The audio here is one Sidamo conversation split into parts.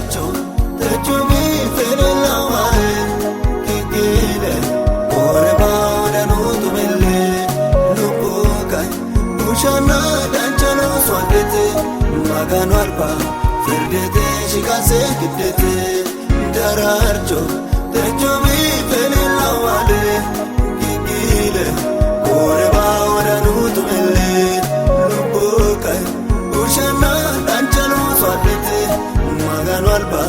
Daraarcho techo biiffe leellawaae giggile ore baadanu tumelle lubbo kai bushanna dancha looso adhite Maganu alba firdete shiqase giddete daraarcho techo biiffe leellawaae giggile ore baadanu tumelle lubbo kai bushanna dancha looso adhite Maganu alba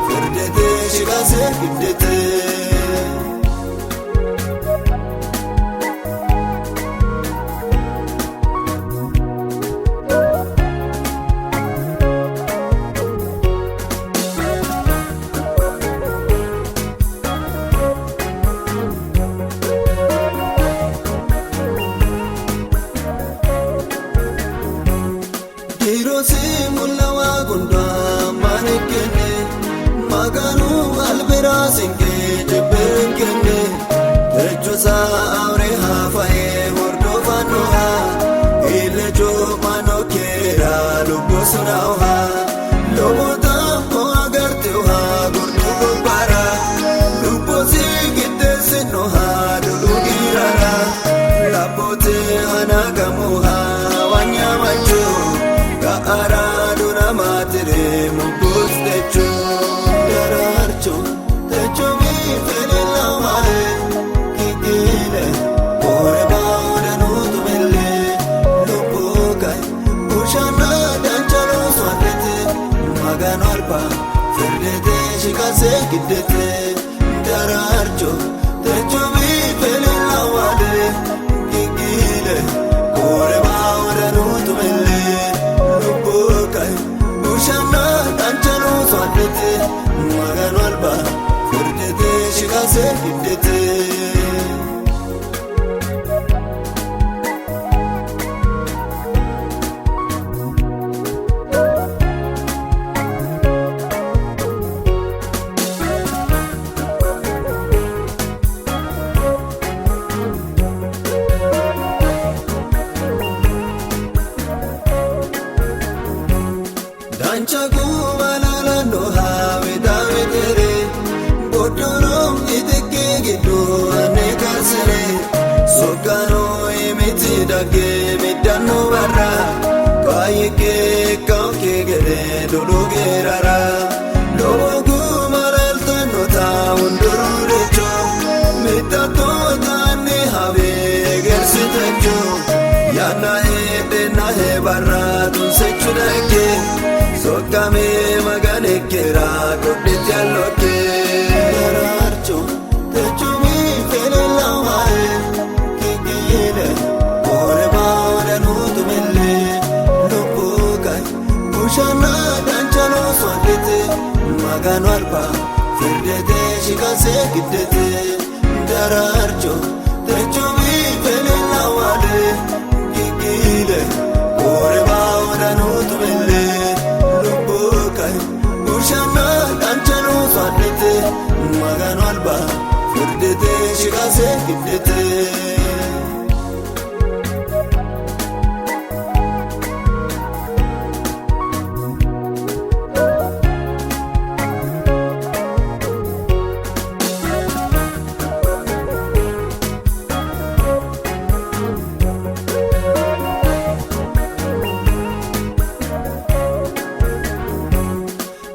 firdete shiqase giddete. Diroosi mul'awaa gundoo maani kenne Maganu albiraa sinkee jebbeen kenne Techuusaa awuree haafa'ee hordofannoo Illee maanoo keeraa lubbuu sunaawaa Loboota ho'a gartee haa gurduu gobbaara Lubboosi qixxeessinoo haa duduu giiraara Labbootee hana gamoo haa wanyamachuu Ka'araa dura maatiree mugguus teechuu Daraarchuu teechuu biifee lamalee Kikilee koore baaduu tumelee lubbuu kai bushaana dancha loosu adhete Maganu alba firdete shiqase giddete Daraarchuu teechuu biifee lamalee Kikilee koore baaduu tumelee lubbuu kai bushaana dancha loosu adhete Maganu alba firdete shiqase giddete. Dancha gubalala hawe dawitere Bodoro itike giddo ane karsere Sokkano imiti dagge middanno barra Kaayike kaoke gede dolu gerara Lowo gumalaltanno ta hunduru recho Mittatto taanne have gersitecho Yanna heddenna he barra tunsechu dagge Sokkame maganekkera godhetti allokke Daraarcho techo biifee lamae kikiile koore baadanu tumelle lubbuu kai bushaana dancha looso adhete Maganu alba firdete shiqase giddete Daraarcho techo biifee lamae kikiile koore baadanu tumelle lubbuu kai bushaana dancha looso adhete Maganu alba firdete shiqase giddete.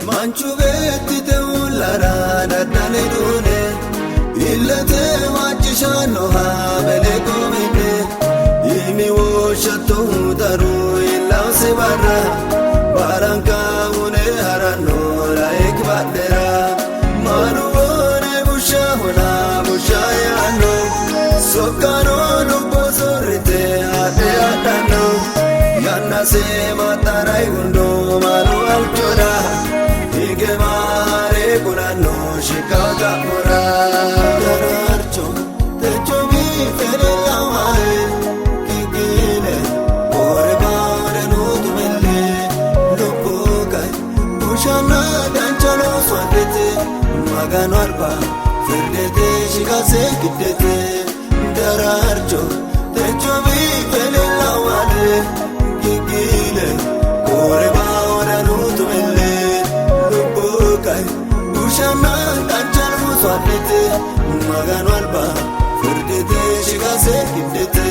Manchu beetti teewulara daddale duune illete waajjishannoha bele koomine imi woshshatto daru illawsi barra baranka une haranno laik baddera maalu wone bushahuna busha yaanno sokkano lubbo sorrite haadhe hadhanno yannase maxxaray gundo maalu alchoda hige maare kulanno shikkaw xa'mora Daraarcho techo biifee lamae kikiile koore baadanu tumelle lubbuu kai bushaana dancha looso adhete Maganu alba firdete shiqase giddete Daraarcho techo biifee lamae kikiile koore baadanu tumelle lubbuu Maganu alba firdete shiqase giddete.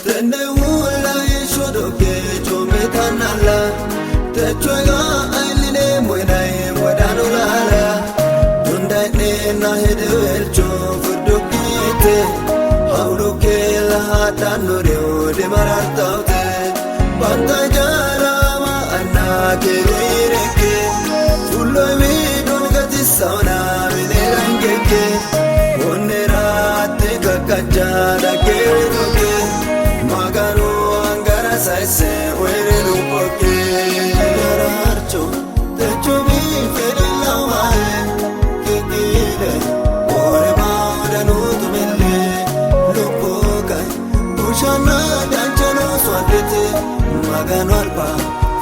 Tenne uulla heeshsho dokke coommitannalla techoyga ayillineemmo yinay wodanu laala dunda'neenna hedeweelcho furduggiite hawulukkeella haadhannore dimarartawute banta ijaarama annaa keeriirekke fulloymi duugatissauna mineerangekke onneraatti kakkachaa dhaggeewitokke Maganu angara saisse were lubbokke daraarcho techo biifelilawaaye kikile ore baadanuutumelle lubbokay bushanna danchano swaddete Maganu alba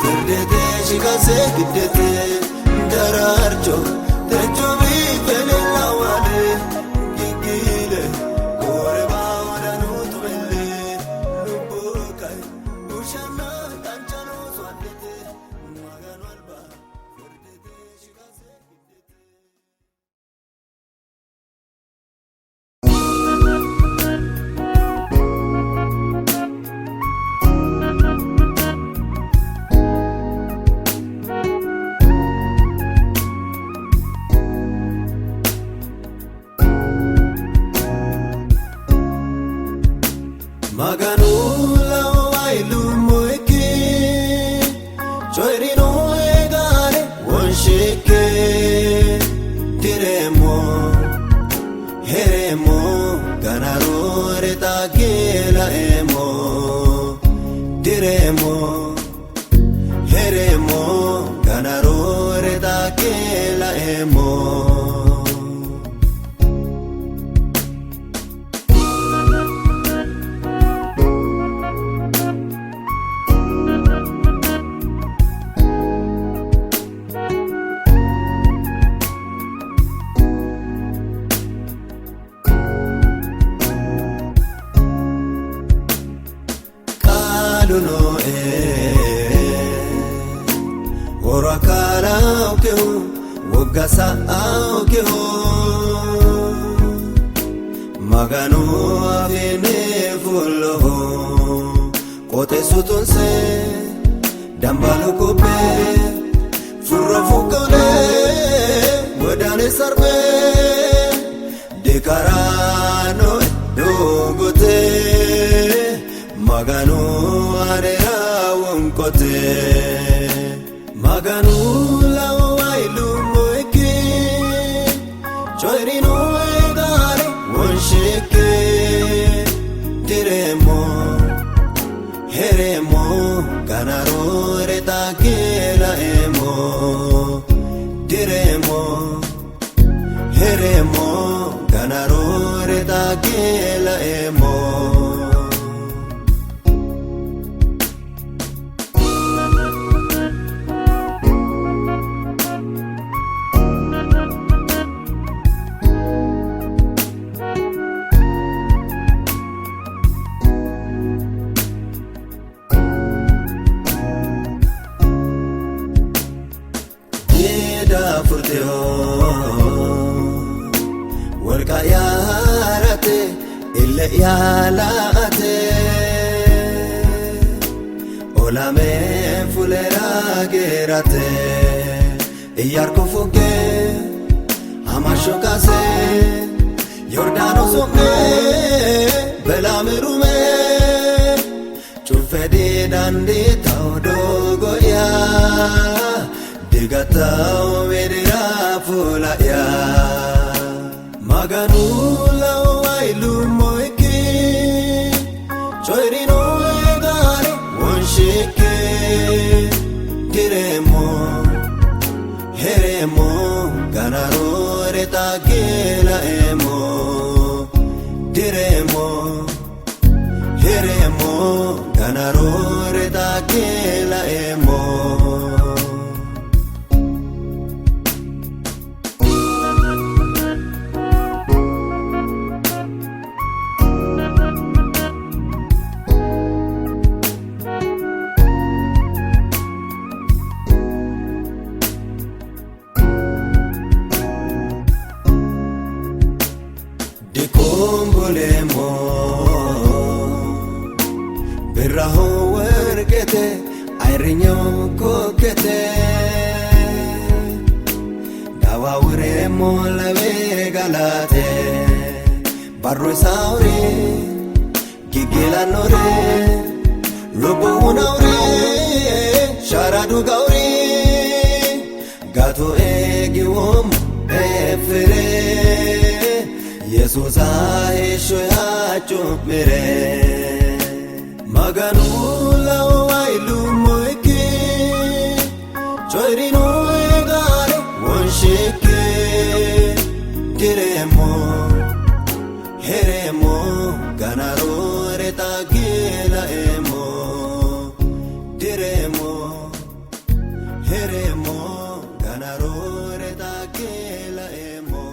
firdete shikase giddete daraarcho techo biifelilawaaye kikile ore baadanuutumelle lubbokay bushanna danchano swaddete Maganu alba firdete shikase giddete. Maganu lawa ilummo ikke coyi'rino qaale wonshikke direemmo hereemmo ganaroore xagge laeemmo direemmo hereemmo ganaroore xagge laeemmo. Qaalu nooe woro akkalaawkehu wogga sa'aawkehu Maganu afiinni fullohu qooxeessu tunse dambalu kubbe furro fukkole godaane sarbe dikaraano doogote Maganu anera wonqote Maganu lawa ilummo ikke coyi'rino qaale wonshikke direemmo hereemmo ganaroore xagge laeemmo direemmo hereemmo ganaroore xagge laeemmo. Diida furteo wolqa yaarate ille yaalaate olame fulera geerate iyarko fukke hamasho kase Yordanos umme belaamirume cuffe didandiitaw doogo'ya digattaw midira fuula'ya Maganu lawa ilummo ikke coyi'rino qaale wonshikke direemmo hereemmo ganaroore xagge laeemmo direemmo hereemmo. Gana roore xagge laeemmo. Dikumbuleemmo birraho worqete ayirrinyo kokkete dawaawureemmo lawe galate barru isaawure gigilannore lubbu hunawure shara dugawure gato eegiwoommo effire Yesuusa heeshsho yaaccu'mire Maganu lao ayilummo ikki coyi'rino qaale wonshikki direemmo heereemmo gana roore xagge laeemmo direemmo heereemmo gana roore xagge laeemmo.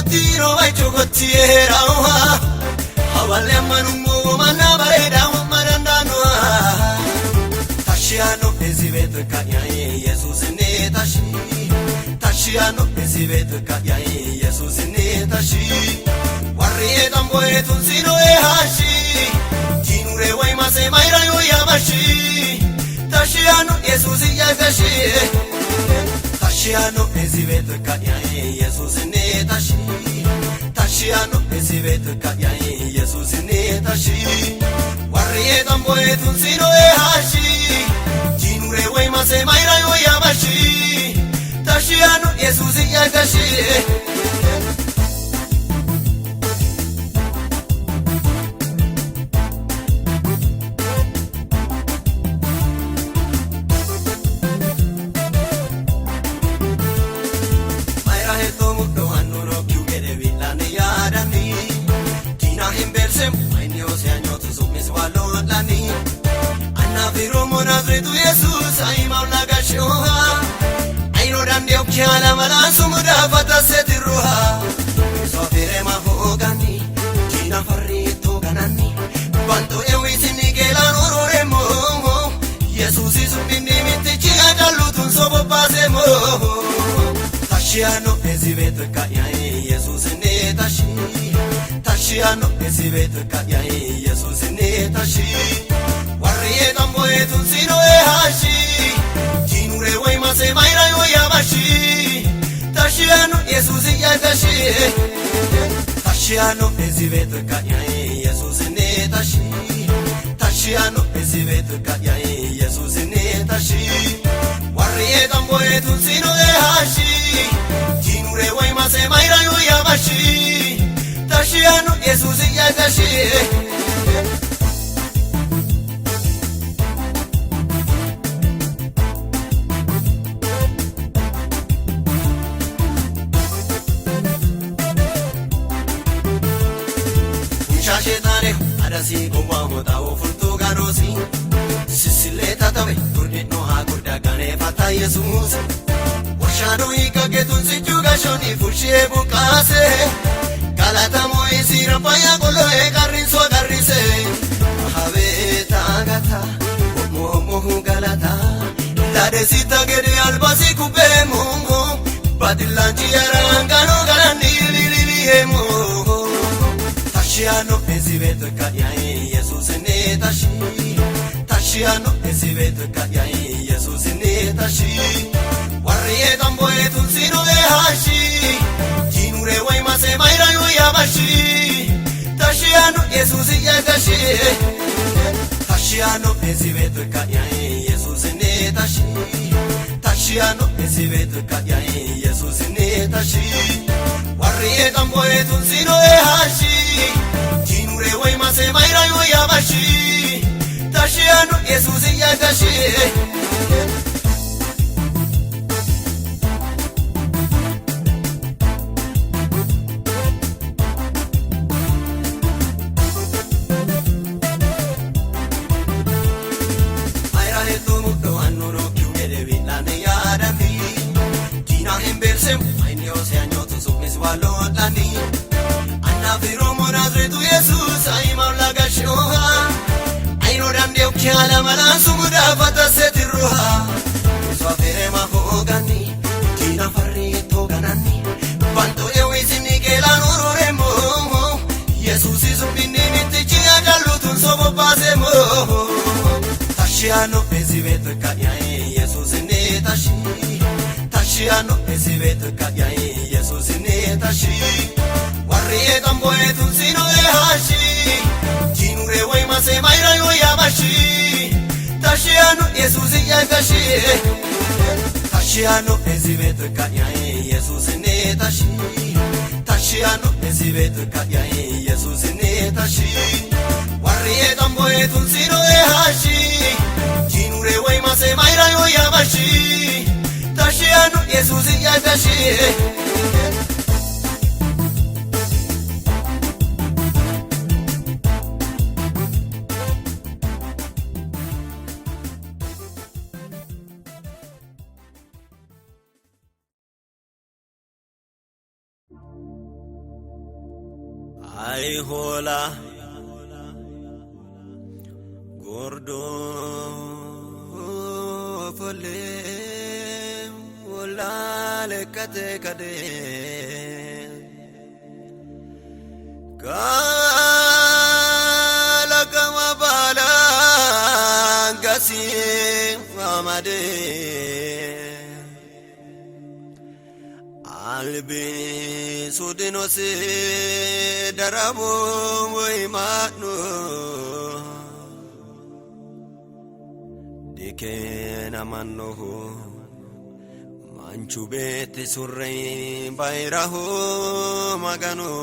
Gottino bayicho gotti yee hee'rannoha hawalle ammanummo manna bareedaa wo'ma dandaannoha. Tashshi yaannoe isi beetto ikka'ya Yesuusinni tashshi tashshi yaannoe isi beetto ikka'ya Yesuusinni tashshi. Warri xamboe tunsinoe hashshi jinure woy mase mayra yoya bashshi tashshi yaannoe Yesuusi'ya tashshi. Tashshi yaannoe isi beetto ikka'ya Yesuusinni tashshi tashshi yaannoe isi beetto ikka'ya Yesuusinni tashshi. Warri xamboe tunsinoe hashshi jinure woy mase mayra yoya bashshi tashshi yaannoe Yesuusi'ya tashshi. Mayra hedduu mudhoo handhuuroo gede wi'laanni yaadanni diinaa hin beelsemu mayinni hoosee nyootu su'mis waan lo'oodhaani annaa fi roomoo naazreetu Yesuus ayimaaf lagashi'ooha ayinoo dandee okkiyaala malaan sumudaa fataseeti ruha soofiree maafooganni diinaa farri ittoo gananni bantuu eewwisinni geelaan ororemoo Yesuusi su'minni mittichi ajalluutuun sobobbaasemoo. Tashshi yaannoe isi beetto ikka'ya Yesuusinni tashshi tashshi yaannoe isi beetto ikka'ya Yesuusinni tashshi. Warri xamboe tunsinoe hashshi jinure woy mase mayra yoya bashshi tashshi yaannoe Yesuusi'ya tashshi. Tashshi yaannoe isi beetto ikka'ya Yesuusinni tashshi tashshi yaannoe isi beetto ikka'ya Yesuusinni tashshi. Warri xamboe tunsinoe hashshi jinure woy mase mayra yoya bashshi tashshi yaannoe Yesuusi'ya tashshi. Shaasheetaane adasii gowwaa mootaa furtuu gaanoosi sisilee taatawe gurdinoo haa guddaa ganeeffata Yesuus. Warshaanoo hiikkageetuun sichuu gashoonii fushee buqqaase galatamoo isiira fayyaa qollo'ee qarrinsoo qarrise. Habee taagata moomoo galata laadesita gede albasii kubbee moomoo badillaanchi yaraan ganoo galanni lililiyee moo. Tashshi yaannoe isi beetto ikka'ya Yesuusinni tashshi tashshi yaannoe isi beetto ikka'ya Yesuusinni tashshi. Warri xamboe tunsinoe hashshi jinure woy mase mayra yoya bashshi tashshi yaannoe Yesuusi'ya tashshi. Tashshi yaannoe isi beetto ikka'ya Yesuusinni tashshi tashshi yaannoe isi beetto ikka'ya Yesuusinni tashshi. Warri xamboe tunsinoe hashshi jinure woy mase mayra yoya bashshi tashshi yaannoe Yesuusi'ya tashshi. Mayra hedduu mudhoo handhuuroo gede wi'laanni yaadanni diinaa hin beelsemu mayinni hoosee nyootu su'mis waan lo'oodhaani annaa fi roomoo naazreetu Yesuus ayimaaf lagashi'ooha ayinoo dandee okkiyaala malaan sumudaa fataseeti ruha soofiree maafooganni diinaa farri ittoo gananni bantuu eewwisinni geelaan ororemoo Yesuusi su'minni mittichi ajalluutuun sobobbaasemoo. Tashshi yaannoe isi beetto ikka'ya Yesuusinni tashshi tashshi yaannoe isi beetto ikka'ya Yesuusinni tashshi. Warri xamboe tunsinoe hashshi jinure woy mase mayra yoya bashshi tashshi yaannoe Yesuusi'ya tashshi. Tashshi yaannoe isi beetto ikka'ya Yesuusinni tashshi tashshi yaannoe isi beetto ikka'ya Yesuusinni tashshi. Warri xamboe tunsinoe hashshi jinure woy mase mayra yoya bashshi tashshi yaannoe Yesuusi'ya tashshi. Ay hoola gordo ofolle wollaale kate kade kalaqama baala gasi amade albisu dinose darabo woymaano dikeenamannohu manchu beetti surre bayiraho Magano.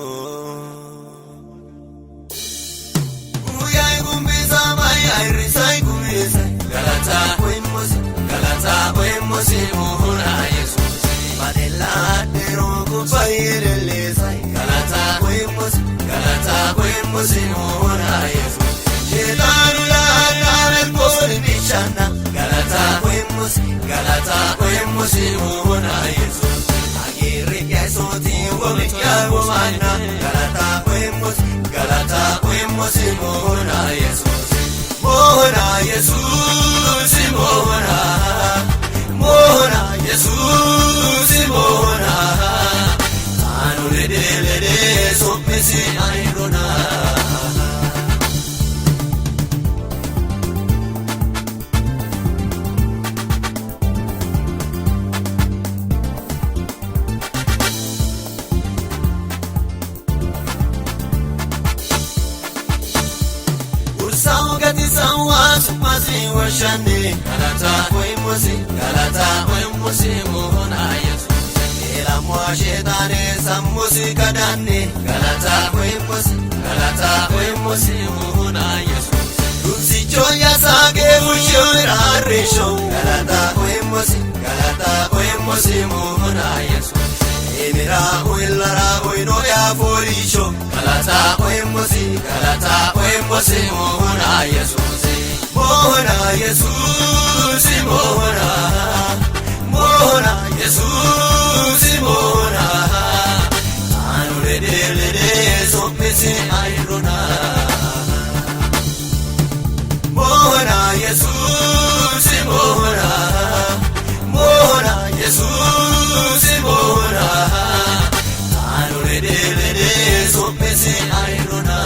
Uyai gumbisa mai ayrisai gumbisa galata oimmosi galata oimmosi mohona Yesuus badella dero gubayelelesai galata oimmosi galata oimmosi mohona Yesuus sheexaanu laannaa kooni bishaanna galata oimmosi galata oimmosi mohona Yesuus ageerri qeessooti womiyyaa womaanna galata oimmosi galata oimmosi mohona Yesuus mohona Yesuus mohona mohona Yesuus mohona taanu lede lede sommisi ayirona. Ursaa'u gatisaawaa suphasi washanne galata oimmosi galata oimmosi mohona Yesuus eelammoo sheexaane sammusi kadhanne galata oimmosi galata oimmosi mohona Yesuus Dumsichoo yasaagee bushoo iraareeshoo galata oimmosi galata oimmosi mohona Yesuus Emira oilara oino ya forisho galata oimmosi galata oimmosi mohona Yesuus mohona Yesuus mohona mohona Yesuus mohona taanu lede lede sommisi ayirona mohona Yesuus mohona mohona Yesuus mohona taanu lede lede sommisi ayirona.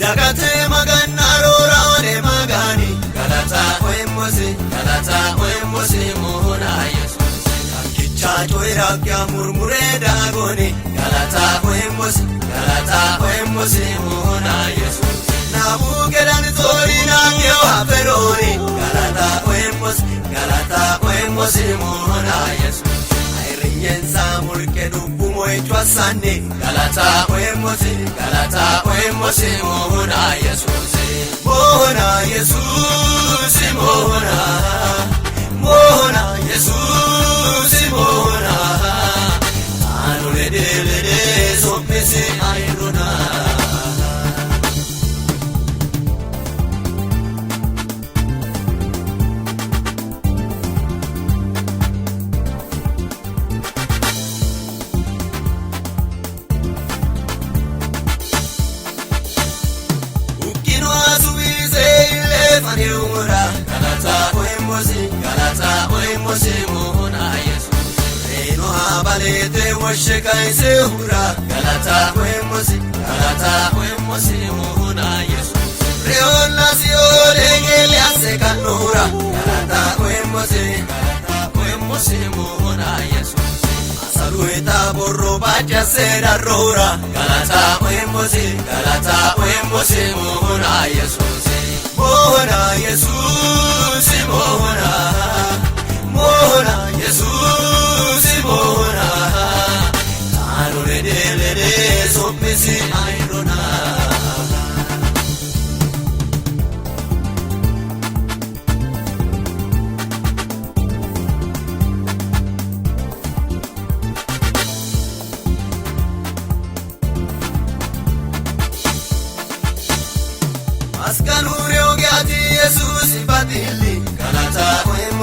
Dagate magana roraane magani galata oimmosi galata oimmosi mohona Yesuus kakkicha coyiraaqqa murmuree daagoni galata oimmosi galata oimmosi mohona Yesuus naabukedan toori naangeo haferooni galata oimmosi galata oimmosi mohona Yesuus ayirinyeensa mulqe dubbu mo'ichwassanni galata oimmosi galata oimmosi mohona Yesuus mohona Yesuus mohona mohona Yesuus mohona taanu lede lede sommisi ayirona. Ukkino asubiise illee faneewura galata oimmosi galata oimmosi mohona Yesuus reeno haabaleete woshe kaayise hura galata oimmosi galata oimmosi mohona Yesuus reyoonna siyoole geele ase kannuura galata oimmosi galata oimmosi mohona Yesuus asalueta borro baacase darroora galata oimmosi galata oimmosi mohona Yesuus mohona Yesuus mohona mohona Yesuus mohona taanu lede lede sommisi ayirona.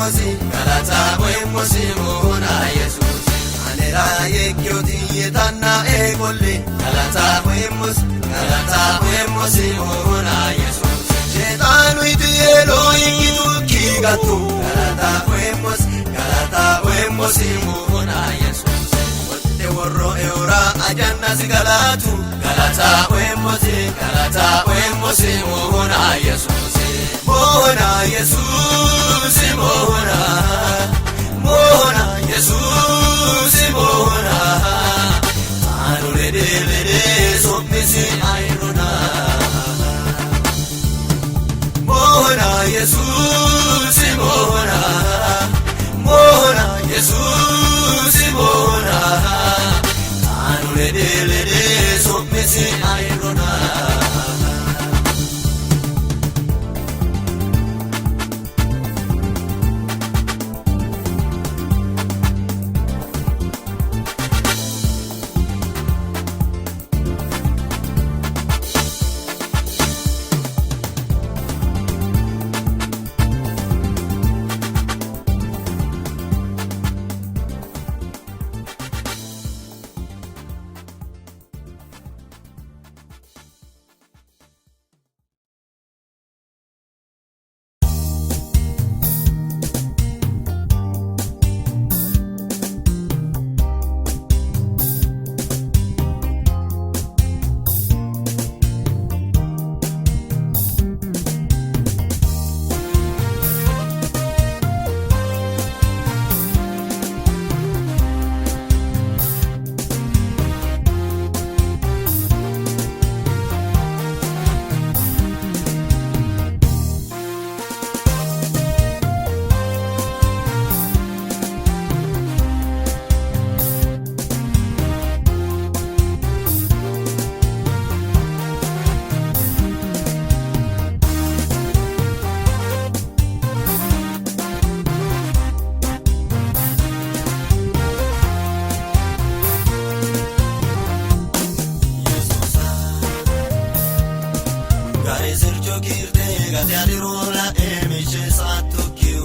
oyeemmosi galata oyeemmosi moona Yesuusi anera yekkioti yetanna eeqolli galata oyeemmosi galata oyeemmosi moona Yesuusi sheexaanu itiyeeloo ikkitukki gattu galata oyeemmosi galata oyeemmosi moona Yesuusi wotte worro eora ajannasi galatu galata oyeemmosi galata oyeemmosi moona Yesuusi moona Yesuusi moona moona Yesuusi moona anu lede lede su'misi ayirrona moona Yesuusi moona moona Yesuusi moona anu lede lede su'misi ayirrona. Gare sircho kiirte gate adirola emiche saattukkiu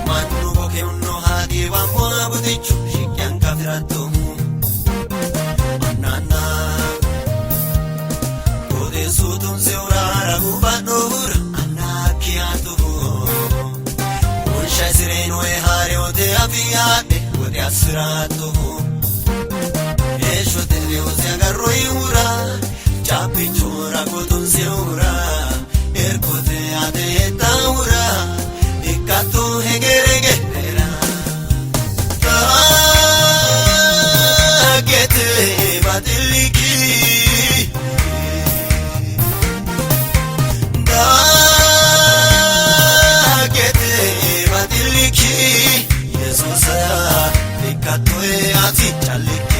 mannu bokeuno hagiwammo abutichu shiqqanka firattu annanna odeessuutun seuraara gubadhoora annaakkiyaatuhu unsha sireenoe haariyoote afiyaadhe wode assiraattuhu heeshshote reyoose agarroyiwura caappichoora gotonseura erkote ateettaura ikkatto hegeregerera kaagete baxilliki daagete baxilliki Yesuusa ikkattoe ati callikki.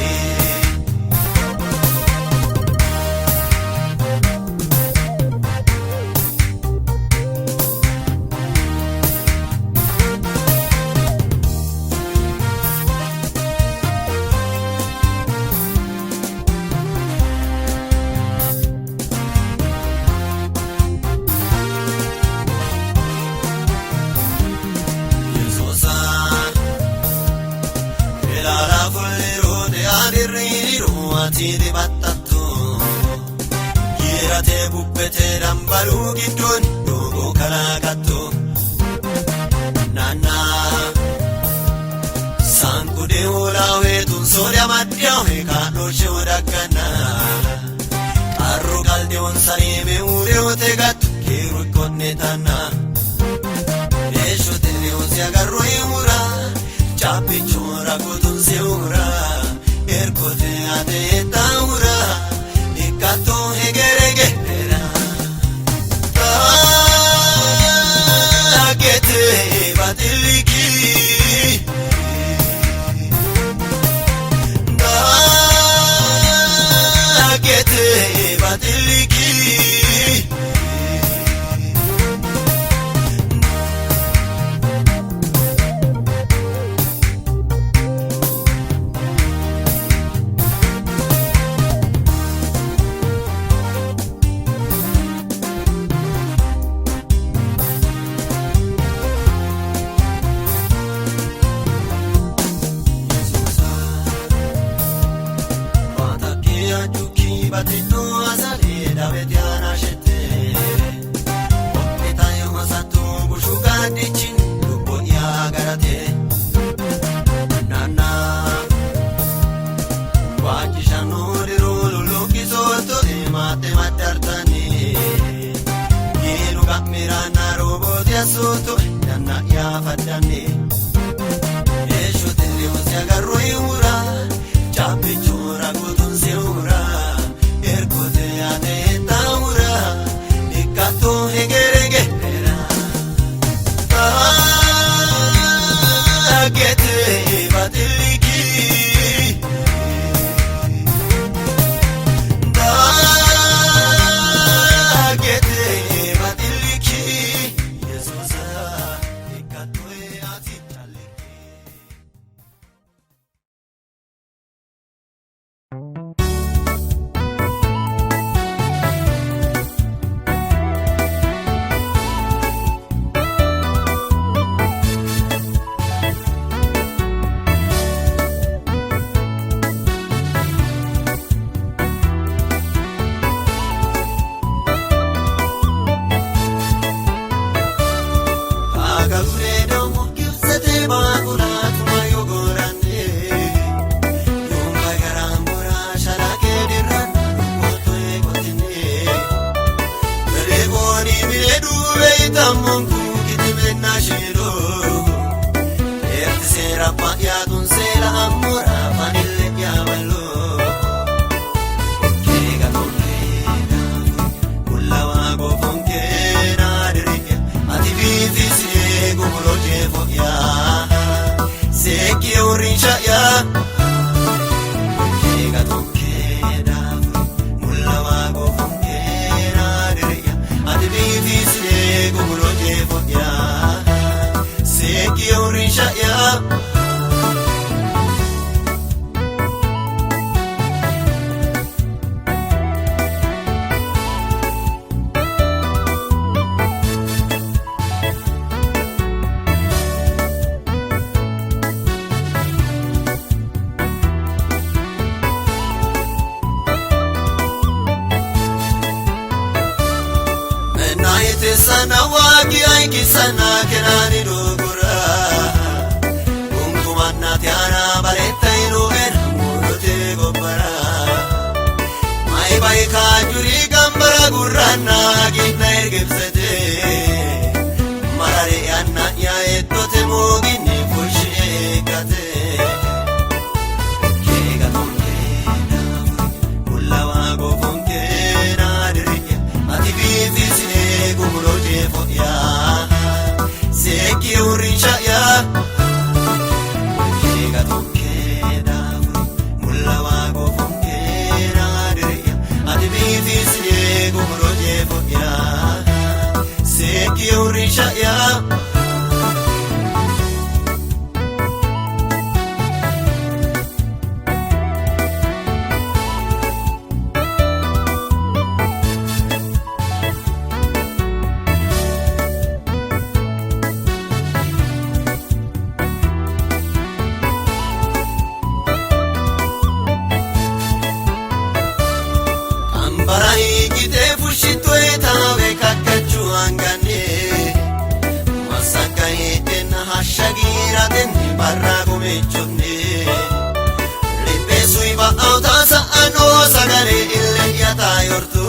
Yesuusa ilaala fulliroote adirriiru ati dibattattu giirate bubbete dambaluu giddoon doogo kalaaqattu naanna saanqudee hoolaawee tunsoodha maddiyaawee kaadhoshee odagganna qarru qaldeewwan sariimee uureewte gattu kiiru ikkonne tanna. Heeshshote reyoose agarroyiwura caappichoora gotonseura erkote ateettaura ikkatto hegeregerera kaagete baxilliki daagete baxilliki. Batidhu asali dawete anashete Wo'mitayo hasatto bushu gaadichin lubbo'ya garate Nanna Waajjishanno diro lulluqqisooto maatte maddartani Diinu qa'miranna robooti assooto yanna'ya faddanni Heeshshote lewusi agarroyihura caabbichora gutunsehura erkote ate hettahura ikkatto hegere gerera Dhaggete baxilliki Dhaggete baxilliki Yesuusa ikkattoe ati callikki. Yeah. Sana waagi sana kenani dogora Gungumanna tiana baretta inugen murote gobbara Mai bai kaajuri gambara gurranna ginna ergebsete Marare anna ya ettote muginni fushi eegate Keega tonkeena mullawa gofonkeena diriyya ati biifisee gumulo jeefo'ya seekki uurrinsha'ya Keega tonkeena mullawa gofonkeena diriyya ati biifisee gumulo jeefo'ya seekki uurrinsha'ya. Ambara hiikitee fushittoe taawe kakkachuu hanganne Masakka hidhenna hashsha giiratenni barra gumichonne Ripheessui ba'aw taasa'anoo sagalee illee yataa yortu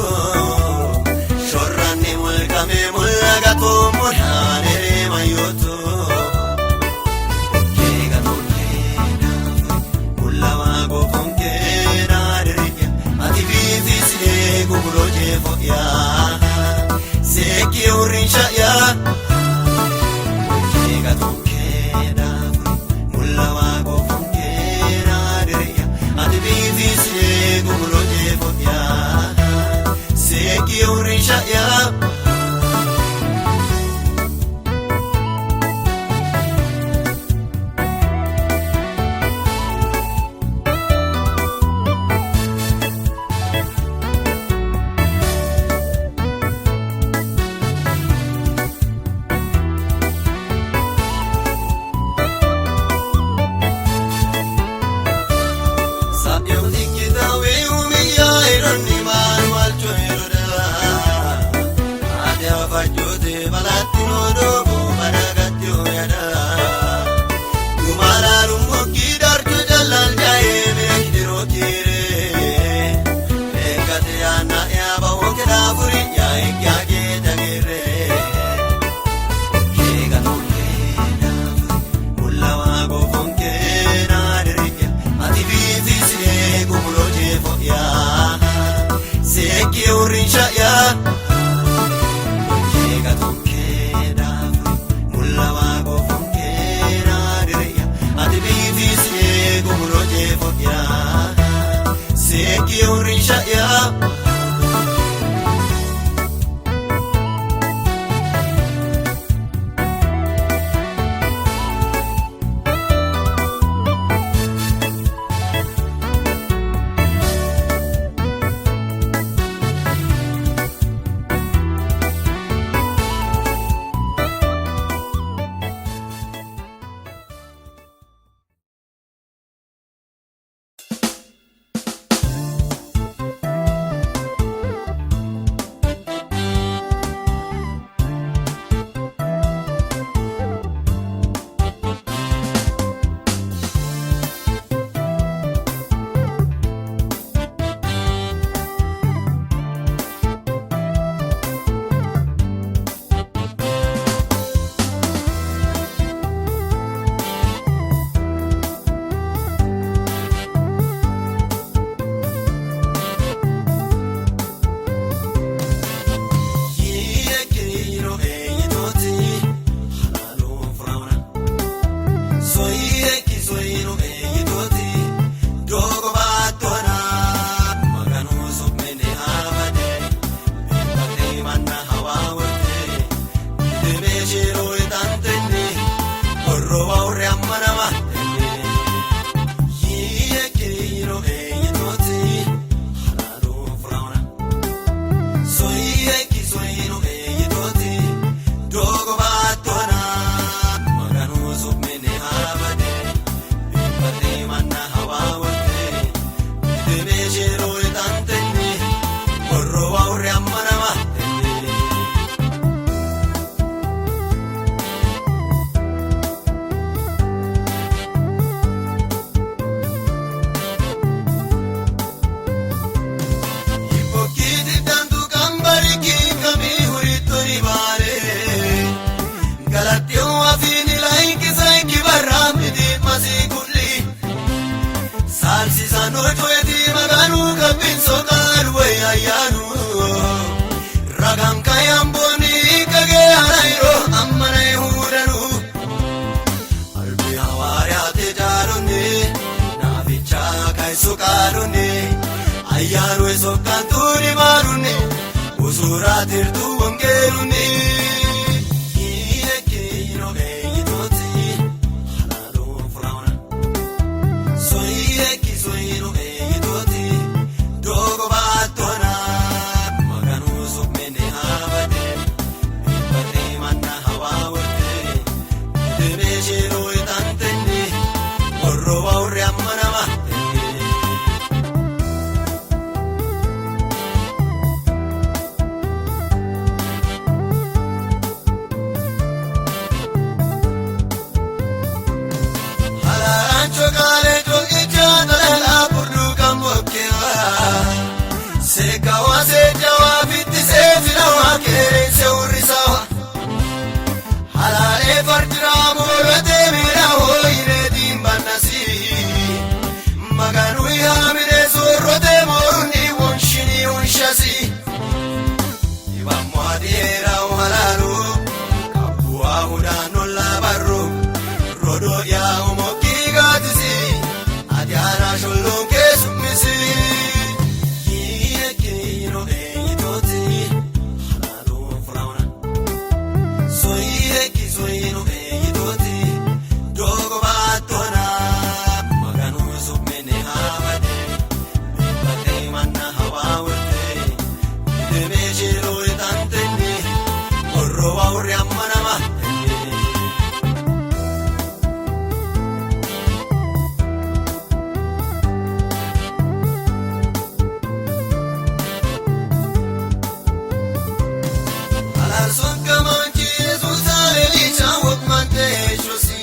Shorranni mulqamee mul'agatoo muraaneree mayyootu Keega tonkeena mullawa gofonkeena diriyya ati biifisee gumulo jeefo'ya seekki uurrinsha'ya Keega tonkeena mullawa gofonkeena diriyya ati biifisee gumulo jeefo'ya seekki uurrinsha'ya. Yaanno coyeti Maganu kabbinso qaalu woy ayyaanu raganka yamboonni kagee harayro ammana Yihudanu albi hawaariyaate jaalonni naaficha kaysu qaalunni ayyaanu soqqantuuni maalunni usuraatirtu wongeelunni. Halaalaancho qaalee coqicha xalalaa burduukan bokkeewaa. Seekawaa seejawaa fittisee filawaa keereense hurrisawa. Halaalee fardiraa moolatee miidhaa hooyireetiin bannasii. Maganu haamine soorrotee moorunni wonshinii hunshasii. Ibammoo adeeraa halaalu kabbu'aa hudhaan ollaa barru rodoo yaa'u mokkii gaatisi ati aanaa sholloon keessummisi. Hiiyekiino eenyitooti halaaluu furaawna. Soyiyeeki soyino eenyitooti doogo baattoona Maganu suphine haabate beekbatee manna hawaa wurtee deemee shiroo itaantenni morroo wurre ammanama. Alaarsoon kamaanchi Yesuus aleelicha woqmante shosi.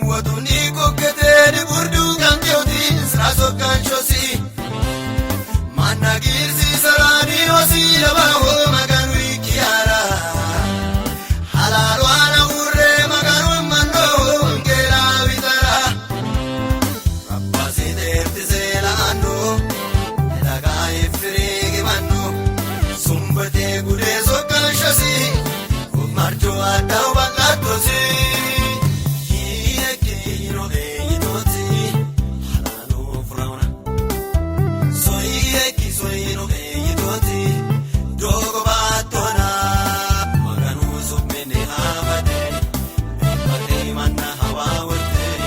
Wotunni kokketee diburduu kan teewti israasoo kan shosi. Manna giirsi saraanii hosii lama hoo maganu ikkiyaara. Halaalu ana urree maganu mannoo wangeelaa bitara. Rabbaasii teertisee la'aannoo dhagaa effirii gibannu sumbatee gudee sokkaan shasii marjoo addaa bal'aattosi. Hiiyekiino eenyitooti halaaluu furaawna. Soyiyeeki soyino eenyitooti doogo baattoona Maganu suphine haabate beekbatee manna hawaa wurtee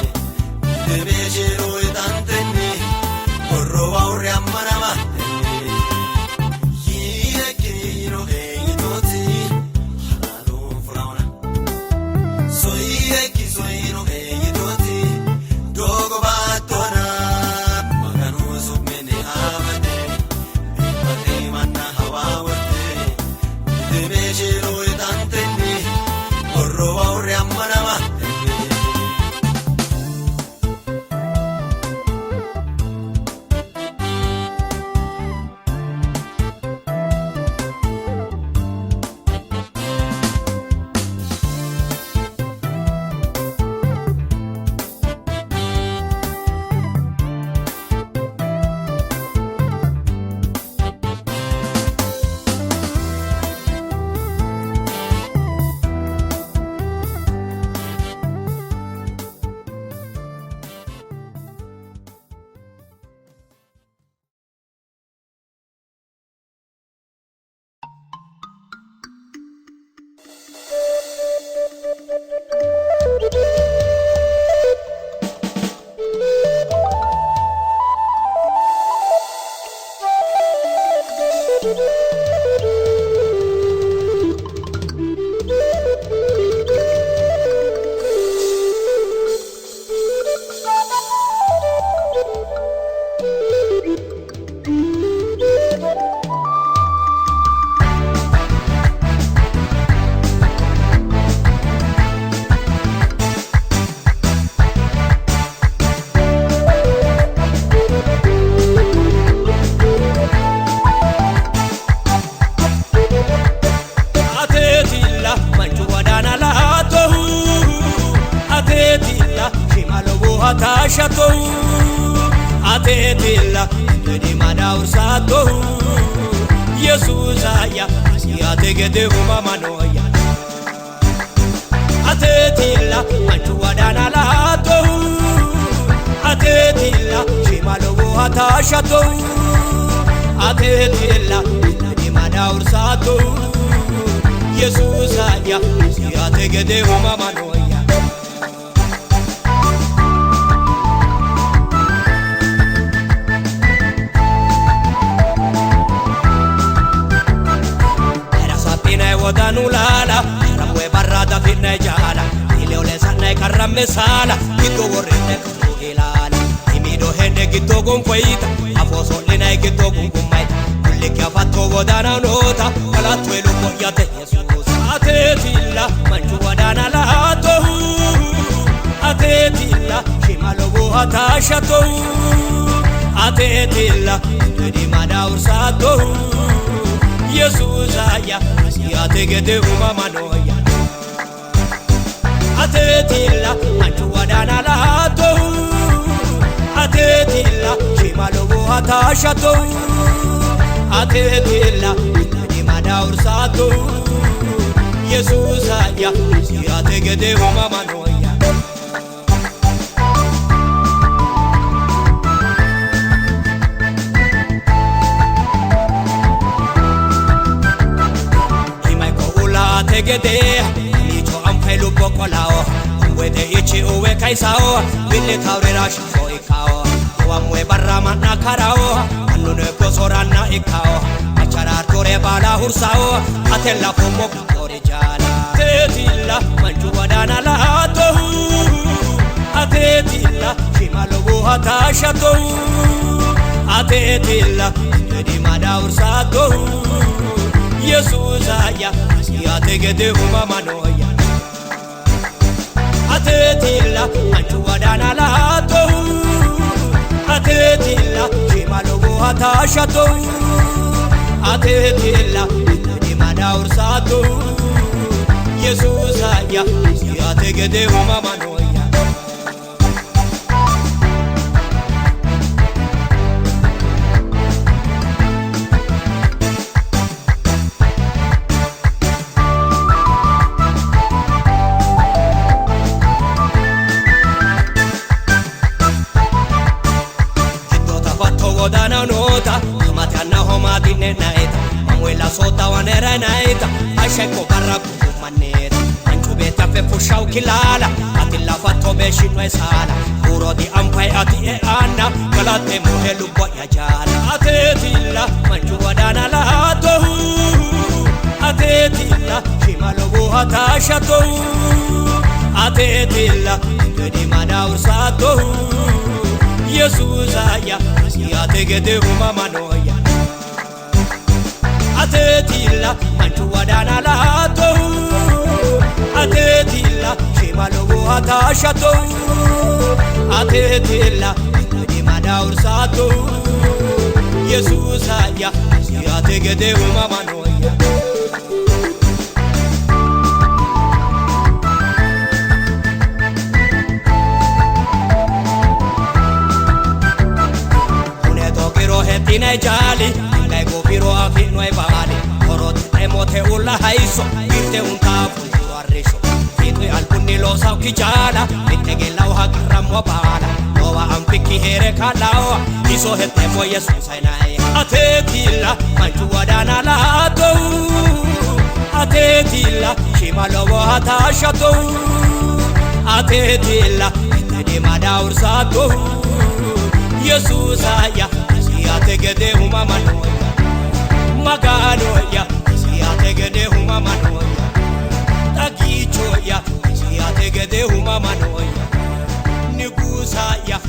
deemee shiroo itaantenni morroo wurre ammanama. Hiiyekiino eenyitooti halaaluu furaawna. Soyiyeeki soyino eenyitooti doogo baattoona Maganu suphine haabate beekbatee manna hawaa wurtee deemee shiroo itaantenni morroo wurre ammanama. Ateetilla manchu wadaana laatohu ateetilla shimalowo hataashatohu Ateetilla giddo madaawursattohu Yesuusaya ate gede uumamanoya. Ateetilla manchu wadaana laattohu Ateetilla shiima lowo hataashshattohu Ateetilla giddo madaawursattohu Yesuusaya ate gede uumamanoya. Sapinai wodanu laala, ramwe barra dafinai jaala, ileole sanai karramme saala, giddo worrenne kanu ilaala. Imido hende giddo gonfoyita, afoo so'linai giddo gungumaita, kullikki afatto wodana noota, galattu lubbo'yate Yesuusa. Ateetilla manchu wodana laattohu, ateetilla shiima lowo hataashshattohu, ateetilla giddo madaawursattohu. Yesuusaya ate gede uumamanoya. Ateetilla manchu wadaana laattohu Ateetilla shiima lowo hataashshattohu Ateetilla giddo madaawursattohu Yesuusaya ate gede uumamanoya. Ate gede micho anfai lubbo qolao wede ichi uwe kaisao bille tawrera shafo ikao wamwe barra manna karao annune kosoranna ikao acharar tore bala hursao atella fomo kore jala. Ateetilla manchu wadana laattohu Ateetilla shiima lowo hataashshattohu Ateetilla giddo madaawursattohu Yesuusaya ate gede uumamanoya. Ateetilla manchu wadaana laattohu Ateetilla shiima lowo hataashshattohu Ateetilla giddo madaawursattohu Yesuusaya ate gede uumamanoya. Wodana noota, amate anna homaatine naeta, mamuela sota wanera naeta, asheko barra kumaneta, manchu beta fe fushau kilala, atilla fatto beshino esala, urodi ampai ati e anna, galate muhelu boya jala. Ateetilla manchu wadana laattohu Ateetilla shiima lowo hataashshattohu Ateetilla giddo madaawursattohu Yesuusaya ate gede uumamanoya. Ateetilla manchu wadaana laattohu Ateetilla shiima lowo hataashshattohu Ateetilla giddo madaawursattohu Yesuusaya ate gede uumamanoya. Hettinai jaali, ingai gofiro afi'noi baali, horote mote ulla haiso, birte untaa fulturo arrisho. Fiixu albunni loosawki jaala, mitte gellaw haqarrammo baala, noowa anfikki heere kaallao, iso hetteemmo Yesuusainai. Ateetilla manchu wadaana laattohu Ateetilla shiima lowo hataashshattohu Ateetilla giddo madaawursattohu Yesuusaya ate gede uumamanoya. Maganoya ate gede uumamanoya. Xagichoya ate gede uumamanoya. Nigusaya